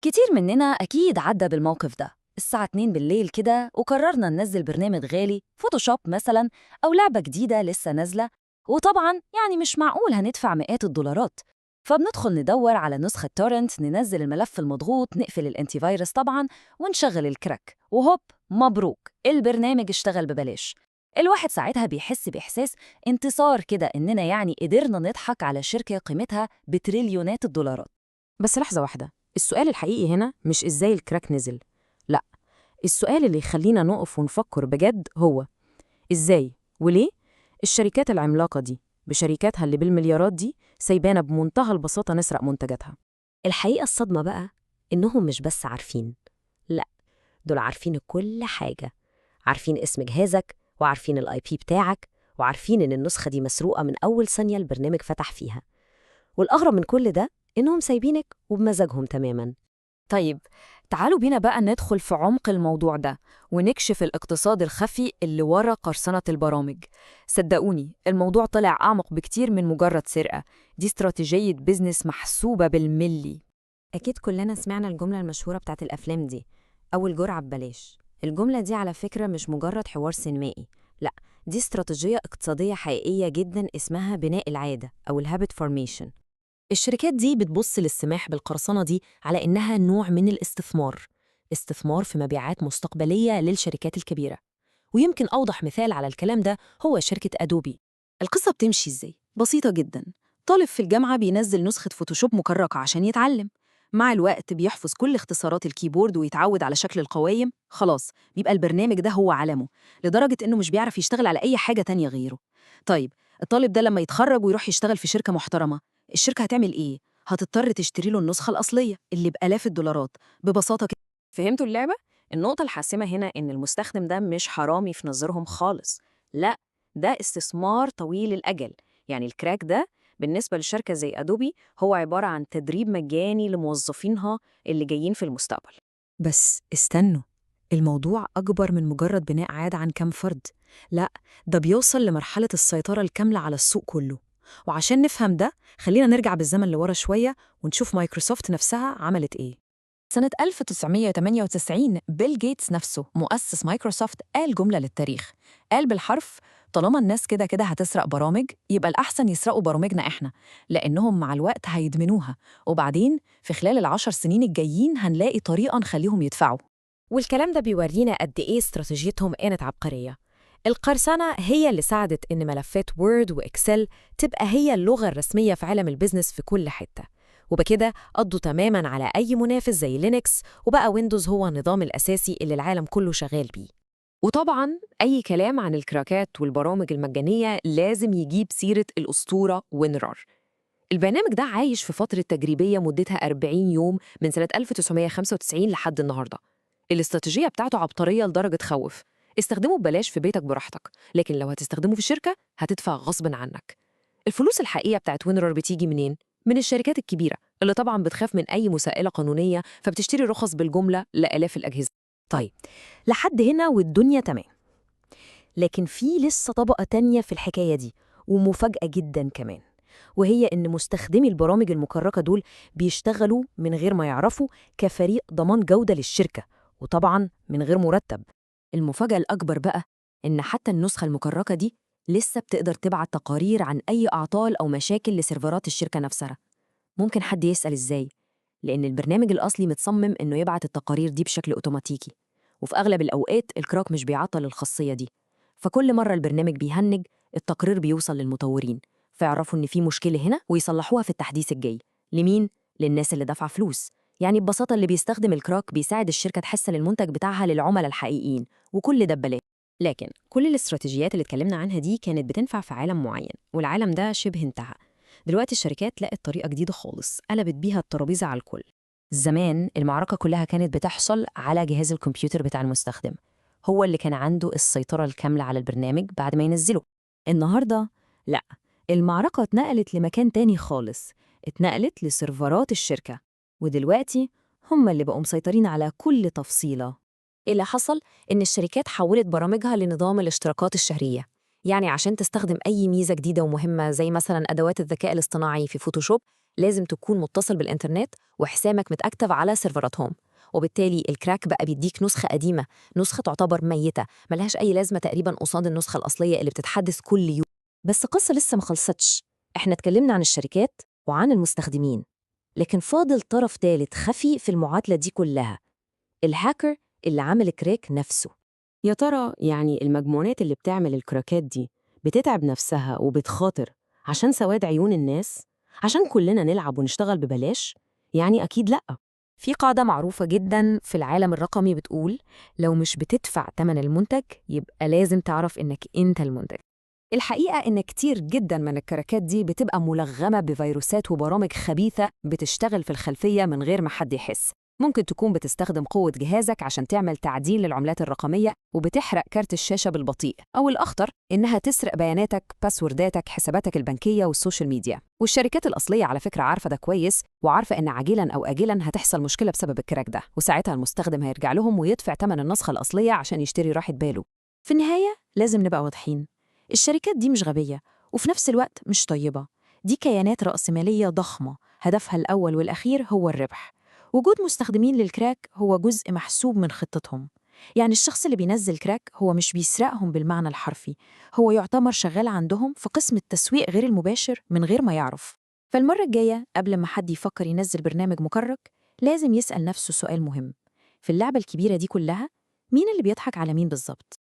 كتير مننا أكيد عدى بالموقف ده، الساعة 2 بالليل كده وقررنا ننزل برنامج غالي، فوتوشوب مثلا، أو لعبة جديدة لسه نازلة، وطبعا يعني مش معقول هندفع مئات الدولارات، فبندخل ندور على نسخة torrent، ننزل الملف المضغوط، نقفل ال antivirus طبعا، ونشغل ال crack، وهوب مبروك، البرنامج اشتغل ببلاش. الواحد ساعتها بيحس بإحساس انتصار كده، إننا يعني قدرنا نضحك على شركة قيمتها بتريليونات الدولارات. بس لحظة واحدة، السؤال الحقيقي هنا مش إزاي ال crack نزل، لأ، السؤال اللي يخلينا نقف ونفكر بجد هو إزاي وليه الشركات العملاقة دي بشركاتها اللي بالمليارات دي سايبانا بمنتهى البساطة نسرق منتجاتها. الحقيقة الصدمة بقى إنهم مش بس عارفين، لأ، دول عارفين كل حاجة، عارفين اسم جهازك وعارفين ال IP بتاعك وعارفين إن النسخة دي مسروقة من أول ثانية البرنامج فتح فيها. والأغرب من كل ده إنهم سايبينك وبمزاجهم تماماً. طيب تعالوا بينا بقى ندخل في عمق الموضوع ده ونكشف الاقتصاد الخفي اللي ورا قرصنة البرامج. صدقوني الموضوع طلع أعمق بكتير من مجرد سرقة، دي استراتيجية business محسوبة بالملي. أكيد كلنا سمعنا الجملة المشهورة بتاعت الأفلام دي، أول جرعة ببلاش. الجملة دي على فكرة مش مجرد حوار سينمائي، لا، دي استراتيجية اقتصادية حقيقية جدا اسمها بناء العادة أو ال habit formation. الشركات دي بتبص للسماح بالقرصنة دي على إنها نوع من الاستثمار، استثمار في مبيعات مستقبلية للشركات الكبيرة. ويمكن أوضح مثال على الكلام ده هو شركة أدوبي. القصة بتمشي إزاي؟ بسيطة جدا. طالب في الجامعة بينزل نسخة فوتوشوب مكركة عشان يتعلم، مع الوقت بيحفظ كل اختصارات ال keyboard ويتعود على شكل القوايم، خلاص بيبقى البرنامج ده هو عالمه، لدرجة إنه مش بيعرف يشتغل على أي حاجة تانية غيره. طيب الطالب ده لما يتخرج ويروح يشتغل في شركة محترمة، الشركة هتعمل إيه؟ هتضطر تشتري له النسخة الأصلية اللي بآلاف الدولارات. ببساطة كده. فهمتوا اللعبة؟ النقطة الحاسمة هنا إن المستخدم ده مش حرامي في نظرهم خالص، لا، ده استثمار طويل الأجل. يعني ال crack ده بالنسبة لشركة زي أدوبي هو عبارة عن تدريب مجاني لموظفينها اللي جايين في المستقبل. بس استنوا، الموضوع أكبر من مجرد بناء عادة عن كام فرد، لا، ده بيوصل لمرحلة السيطرة الكاملة على السوق كله. وعشان نفهم ده خلينا نرجع بالزمن لورا شوية ونشوف مايكروسوفت نفسها عملت إيه. سنة 1998 بيل جيتس نفسه مؤسس مايكروسوفت قال جملة للتاريخ، قال بالحرف: طالما الناس كده كده هتسرق برامج يبقى الأحسن يسرقوا برامجنا إحنا، لأنهم مع الوقت هيدمنوها، وبعدين في خلال ال10 سنين الجايين هنلاقي طريقة نخليهم يدفعوا. والكلام ده بيورينا قد إيه استراتيجيتهم كانت عبقرية. القرصنة هي اللي ساعدت إن ملفات Word و Excel تبقى هي اللغة الرسمية في عالم ال business في كل حتة، وبكده قضوا تماماً على أي منافس زي Linux، وبقى Windows هو النظام الأساسي اللي العالم كله شغال بيه. وطبعاً أي كلام عن الكراكات والبرامج المجانية لازم يجيب سيرة الأسطورة WinRAR. البرنامج ده عايش في فترة تجريبية مدتها 40 يوم من سنة 1995 لحد النهاردة. الاستراتيجية بتاعته عبقرية لدرجة تخوف. استخدمه ببلاش في بيتك براحتك، لكن لو هتستخدمه في الشركة هتدفع غصب عنك. الفلوس الحقيقية بتاعت WinRAR بتيجي منين؟ من الشركات الكبيرة اللي طبعاً بتخاف من أي مساءلة قانونية، فبتشتري رخص بالجملة لآلاف الأجهزة. طيب لحد هنا والدنيا تمام، لكن في لسه طبقة تانية في الحكاية دي، ومفاجأة جدا كمان، وهي إن مستخدمي البرامج المكركة دول بيشتغلوا من غير ما يعرفوا كفريق ضمان جودة للشركة، وطبعا من غير مرتب. المفاجأة الأكبر بقى إن حتى النسخة المكركة دي لسه بتقدر تبعت تقارير عن أي أعطال أو مشاكل لسيرفرات الشركة نفسها. ممكن حد يسأل إزاي؟ لأن البرنامج الأصلي متصمم إنه يبعت التقارير دي بشكل أوتوماتيكي، وفي أغلب الأوقات ال crack مش بيعطل الخاصية دي. فكل مرة البرنامج بيهنج التقرير بيوصل للمطورين، فيعرفوا إن في مشكلة هنا ويصلحوها في التحديث الجاي. لمين؟ للناس اللي دافعة فلوس. يعني ببساطة اللي بيستخدم ال crack بيساعد الشركة تحسن المنتج بتاعها للعملاء الحقيقيين، وكل ده ببلاش. لكن كل الاستراتيجيات اللي اتكلمنا عنها دي كانت بتنفع في عالم معين، والعالم ده شبه انتهى. دلوقتي الشركات لقت طريقة جديدة خالص قلبت بيها الترابيزة على الكل. زمان المعركة كلها كانت بتحصل على جهاز الكمبيوتر بتاع المستخدم، هو اللي كان عنده السيطرة الكاملة على البرنامج بعد ما ينزله. النهاردة لا، المعركة اتنقلت لمكان تاني خالص، اتنقلت لسيرفرات الشركة، ودلوقتي هم اللي بقوا مسيطرين على كل تفصيلة. اللي حصل إن الشركات حولت برامجها لنظام الاشتراكات الشهرية، يعني عشان تستخدم أي ميزة جديدة ومهمة زي مثلا أدوات الذكاء الاصطناعي في فوتوشوب لازم تكون متصل بالإنترنت وحسابك متأكتف على سيرفراتهم، وبالتالي ال crack بقى بيديك نسخة قديمة، نسخة تعتبر ميتة ملهاش أي لازمة تقريبا قصاد النسخة الأصلية اللي بتتحدث كل يوم. بس القصة لسه ما خلصتش. احنا اتكلمنا عن الشركات وعن المستخدمين، لكن فاضل طرف ثالث خفي في المعادلة دي كلها، الهاكر اللي عمل crack نفسه. يا ترى يعني المجموعات اللي بتعمل الكراكات دي بتتعب نفسها وبتخاطر عشان سواد عيون الناس؟ عشان كلنا نلعب ونشتغل ببلاش؟ يعني أكيد لأ. في قاعدة معروفة جدا في العالم الرقمي بتقول لو مش بتدفع تمن المنتج يبقى لازم تعرف إنك أنت المنتج. الحقيقة إن كتير جدا من الكراكات دي بتبقى ملغمة بفيروسات وبرامج خبيثة بتشتغل في الخلفية من غير ما حد يحس. ممكن تكون بتستخدم قوة جهازك عشان تعمل تعدين للعملات الرقمية وبتحرق كارت الشاشة بالبطيء، أو الأخطر إنها تسرق بياناتك، باسورداتك، حساباتك البنكية وال social media. والشركات الأصلية على فكرة عارفة ده كويس، وعارفة إن عاجلاً أو آجلاً هتحصل مشكلة بسبب ال crack ده، وساعتها المستخدم هيرجع لهم ويدفع ثمن النسخة الأصلية عشان يشتري راحة باله. في النهاية لازم نبقى واضحين، الشركات دي مش غبية وفي نفس الوقت مش طيبة. دي كيانات رأسمالية ضخمة هدفها الأول والأخير هو الربح. وجود مستخدمين لل crack هو جزء محسوب من خطتهم. يعني الشخص اللي بينزل crack هو مش بيسرقهم بالمعنى الحرفي، هو يعتبر شغال عندهم في قسم التسويق غير المباشر من غير ما يعرف. فالمرة الجاية قبل ما حد يفكر ينزل برنامج مكرك لازم يسأل نفسه سؤال مهم: في اللعبة الكبيرة دي كلها مين اللي بيضحك على مين بالظبط؟